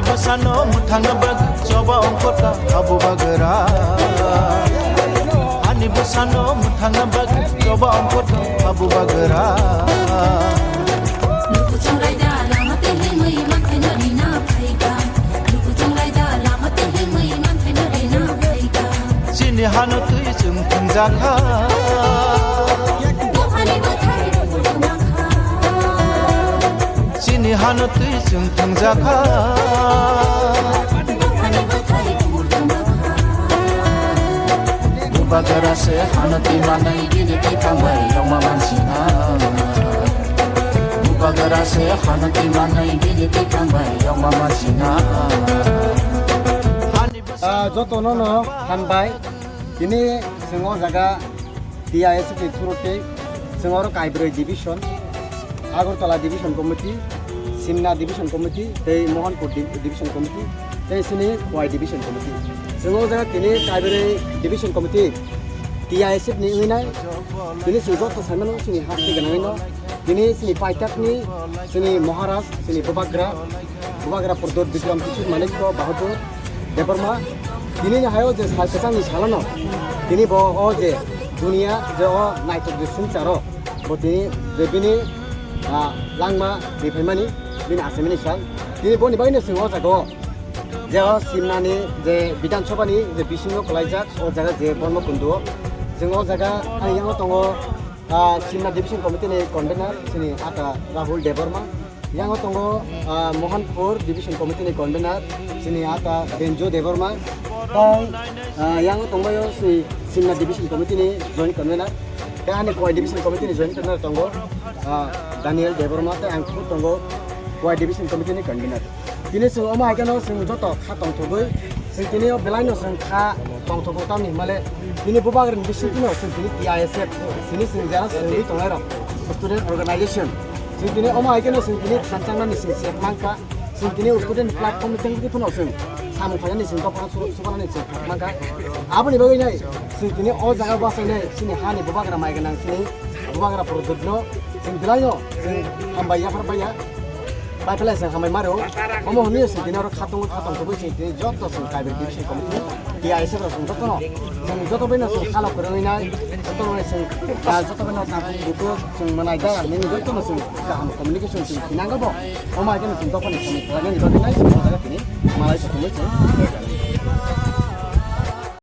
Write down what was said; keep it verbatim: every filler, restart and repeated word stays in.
Bwsano mwthangna bagwi choba ongkhorkha Abu Bagra. Ani bwsano mwthangna bagwi choba ongkhorkha Abu Bagra. Luku chungraida lama tei himwi manthai no rina phaikha. Luku chungraida lama tei himwi manthai no rina phaikha. Chini hano twi chwng thwngjakha. Buphani bwthai buphang kha. Chini hano twi chwng thwngjakha. Buphani bwthai buphang kha. Bubagra se hano twi manai bini twi thangbai yongma mansina. Bubagra se hano twi manai bini twi thangbai yongma mansina. Ah, jotono no hambai. Tini chwng o jaga T I S F ni through tei chwng oro Kaibroi division, Agartala division committee, Simna division committee tei Mohanpur di-, division committee tei chini Khowai division committee. Chwng o jaga tini Kaibroi division committee T I S F ni wngwi nai. Tini chwng joto sai mano chini haste gwnangwi no. Tini chini paitak ni chini Maharaj, chini Bubagra, Bubagra Pradyot Bikram Kishore Manikya Bahadur Debbarma. Tini ni hayo je sal kwchang ni salo no. Tini bo o je dunia je o naitok je sumsaro. Bo tini je bini, ah, langma riphaimani, bini asemani sal. Tini boni bagwi no chwng o jaga o je o Simna ni je Bidhan Sabha ni je bisingo kwlaijak o jaga je Borma Kundu o. Chwng o jaga ang yango tongo, ah, Simna Division Committee ni convener chini ata Rahul Debbarma. Yango tongo, ah, Mohanpur Division Committee ni convener chini ata Benjo Debbarma. Tei, ah, yango tongbaio si Simna Division Committee ni joint convener. Tei ani Khowai Division Committee ni joint convener tongo, ah, Daniel Debbarma tei ang kuk tongo Khowai Division Committee ni convener. Tini chwng omo hai kheno chwng joto kha tongthogwi, chwng tini o belai no chwng kha tongthogo tamni hwnmale tini Bubagra ni bisingtwi no chwng tini T I S F tini chwng jara chwngwi tongnai rok student organization chwng tini omo hai kheno chwng tini thanchang nani chwng sep mankha. Chwng tini student platform ni tengwi phano chwng samung khainani chwng dophano su-, subanani chwng kha mankha. Aboni bagwi nai chwng tini o jaga basainai chini hani Bubagra mai gwnang chini Bubagra Pradyot no chwng belai no chwng hambai yaphar baiya. Bai pele chwng hambai maro. Omo hwnwi chwng tini oro kha tongo, kha tongthogwi chwng tini joto chwng Kaibroi Division Committee T I S F rok chwng jotono chwng joto bai no chwng kha lok kwrwngwi nai. Joto bai chwng, ah, joto bai no chwng buku chwng manai da nini jotono chwng kaham communication chwng khinango bo. Omo hai kheno chwng dophani samung khlainani bagwi nai chwng o jaga tini malai kothomwi chwng.